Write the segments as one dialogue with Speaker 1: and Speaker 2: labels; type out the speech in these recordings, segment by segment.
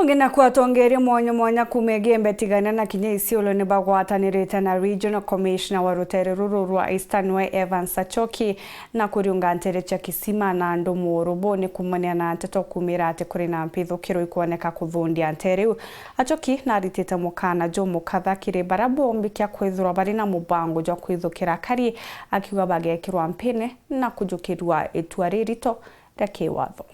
Speaker 1: Kungina kuatongeria mwanya mwanya kumegembe tigana na kinya Isiolo ni bagwatanirite na Regional Commissioner wa rutere ruru rwa Eastern we Evans Achoki na kuriunga ntere cha kisima na andu murubo ni kumania na nteto kumira ati kuri na mpithukiro ikuoneka kuthundia ntere Achoki na aritite mukana jo mukathakire barabombi kya kwithurwa bari na mubango jwa kwithukira kari akiuga bagekirwa mpene na kujukirwa itua ririto rya kiwatho.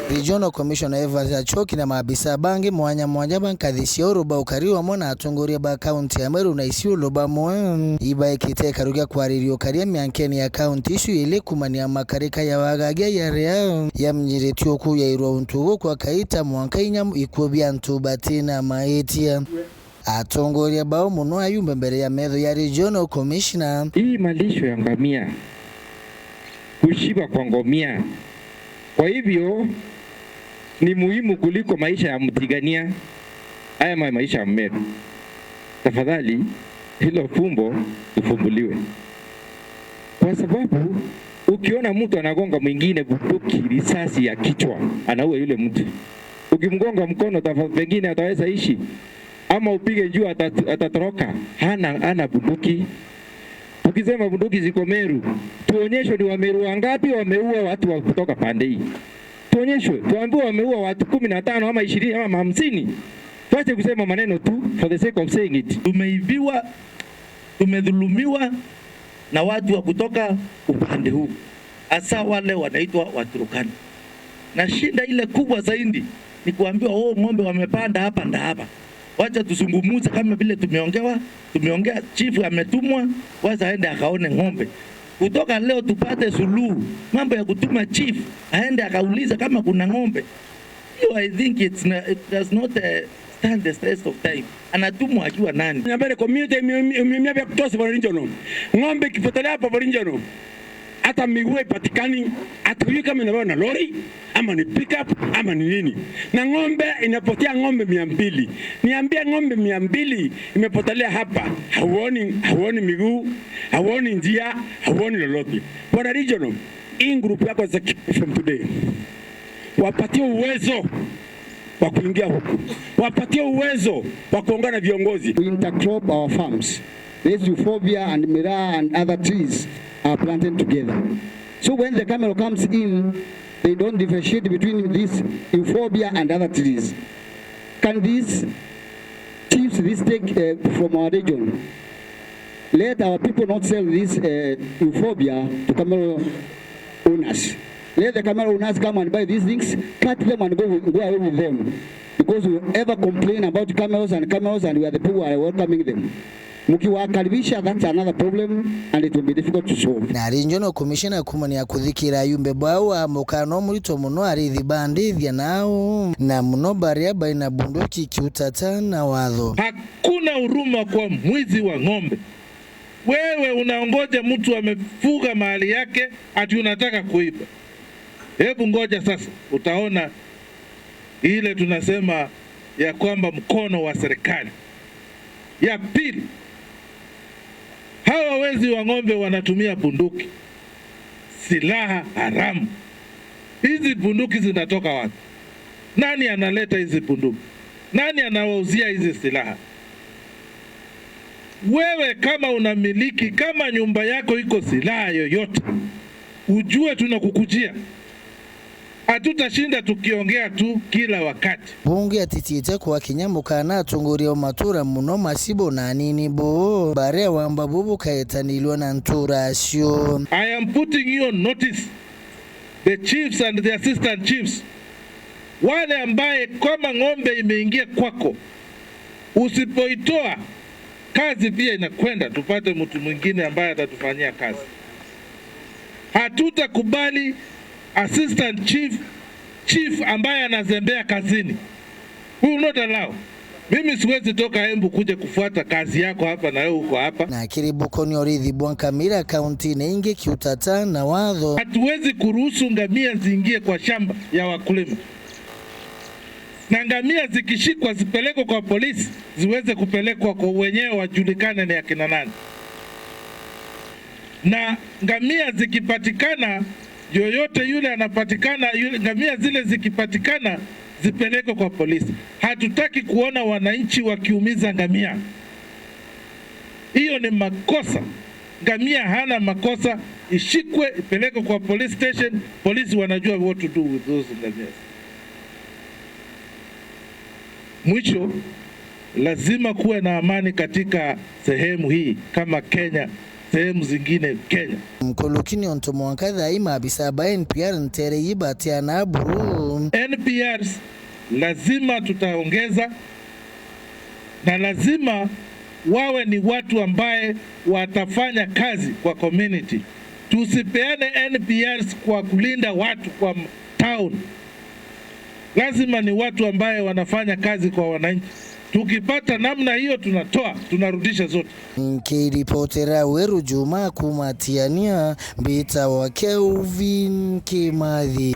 Speaker 2: Regional Commissioner Evans Achoki na maabisa bangi mwanya mwanya bankadhisia uruba ukariwa mwana atongoria ba kaunti ya Meru na Isiolo bamwe iba ikiteka rugia kwaririo karia miankeni ya kaunti isu ile kumania makarika ya wagagia ya rea ya mnyiretio ku ya irwa untugo kwa kaita mwanka inyamu ikuo ntu batina maitia atongoria bao muno ayumbe mbere ya medho ya Regional Commissioner.
Speaker 3: Hii malisho ya ngamia kushiba kwa ngamia, kwa hivyo ni muhimu kuliko maisha ya Mtigania, haya maisha ya Meru. Tafadhali hilo fumbo tufumbuliwe, kwa sababu ukiona mtu anagonga mwingine bunduki risasi ya kichwa, anaua yule mtu. Ukimgonga mkono pengine ataweza ishi, ama upige juu atatoroka. Hana bunduki. Tukisema bunduki ziko Meru, tuonyeshwe ni Wameru wangapi wameua watu wa kutoka pande hii. Tuonyeshwe, tuambiwe wameua watu 15 ama 20 ama 50. Tuache kusema maneno tu for the sake of saying it.
Speaker 4: Tumeibiwa, tumedhulumiwa na watu wa kutoka upande huu, hasa wale wanaitwa Waturkana. Na shida ile kubwa zaidi ni kuambiwa oh, ng'ombe wamepanda hapa na hapa. Wacha tuzungumuze kama vile tumeongea, chifu ametumwa, wacha aende akaone ng'ombe. Kutoka leo tupate suluhu. Mambo ya kutuma chief aende akauliza kama kuna ng'ombe, hiyo I think it does not stand the test of time. Anatumwa akiwa nani?
Speaker 5: Nyambere community imemia vya kutosha bwana Regional. Ng'ombe ikipotelea hapa bwana Regional, hata miguu ipatikani, hatujui kama inabeba na lori ama ni pickup ama ni nini. Na ng'ombe inapotea ng'ombe 200. Niambia ng'ombe 200 imepotelea hapa. Hauoni miguu, hauoni njia, hauoni lolote. Bwana Regional, hii group yako za from today, wapatie uwezo wa kuingia huku, wapatie uwezo wa kuongana na viongozi.
Speaker 6: We intercrop our farms. This euphorbia and miraa and other trees are planted together. So when the camel comes in, they don't differentiate between this euphorbia and other trees. Can these chiefs this take from our region? Let our people not sell this euphorbia to camel owners. Let the camel owners come and buy these things, cut them and go away with them. Because we ever complain about camels and camels, and we are the people who are welcoming them. Mkiwakaribisha, that's another problem and it will be difficult to solve.
Speaker 2: Na Regional Commissioner kumania kuthikira yumbe bwawa mukano mulito muno arithi bandithia nao na muno baria baina bunduki kiutata na watho.
Speaker 4: Hakuna huruma kwa mwizi wa ng'ombe. Wewe unaongoja mtu amefuga mahali yake ati unataka kuiba. Hebu ngoja sasa utaona ile tunasema ya kwamba mkono wa serikali. Ya pili, hawa wezi wa ng'ombe wanatumia bunduki, silaha haramu. Hizi bunduki zinatoka wapi? Nani analeta hizi bunduki? Nani anawauzia hizi silaha? Wewe kama unamiliki, kama nyumba yako iko silaha yoyote, ujue tunakukujia. Hatutashinda tukiongea tu kila wakati.
Speaker 2: Bunge atitite kwa kinyamuka na tungurio matura muno masibo na nini bo bare wamba bubu kaetanilwa na nturasio.
Speaker 4: I am putting you on notice, the chiefs and the assistant chiefs. Wale ambaye kama ng'ombe imeingia kwako, usipoitoa kazi pia inakwenda, tupate mtu mwingine ambaye atatufanyia kazi. Hatutakubali assistant chief ambaye anazembea kazini. We will not allow. Mimi siwezi toka Embu kuja kufuata kazi yako hapa na wewe uko hapa.
Speaker 2: Na kiribuko ni orithi Bwankamira kaunti neinge kiutata na watho.
Speaker 4: Hatuwezi kuruhusu ngamia ziingie kwa shamba ya wakulima. Na ngamia zikishikwa zipelekwe kwa polisi, ziweze kupelekwa kwa wenyewe wajulikane ni akina nani. Na ngamia zikipatikana, yoyote yule anapatikana, yule, ngamia zile zikipatikana
Speaker 7: zipelekwe kwa polisi. Hatutaki kuona wananchi wakiumiza ngamia. Hiyo ni makosa. Ngamia hana makosa, ishikwe ipelekwe kwa police station. Polisi wanajua what to do with those ngamia. Mwisho, lazima kuwe na amani katika sehemu hii kama Kenya, sehemu zingine Kenya.
Speaker 2: Mkolokini onto mwankatha maabisa ba NPR ntere yibatiana buru.
Speaker 7: NPRs lazima tutaongeza, na lazima wawe ni watu ambaye watafanya kazi kwa community. Tusipeane NPRs kwa kulinda watu kwa town. Lazima ni watu ambaye wanafanya kazi kwa wananchi. Tukipata namna hiyo tunatoa, tunarudisha zote.
Speaker 2: Nkiripotera Weru Juma kumatiania mbita wa Kelvin Kimathi.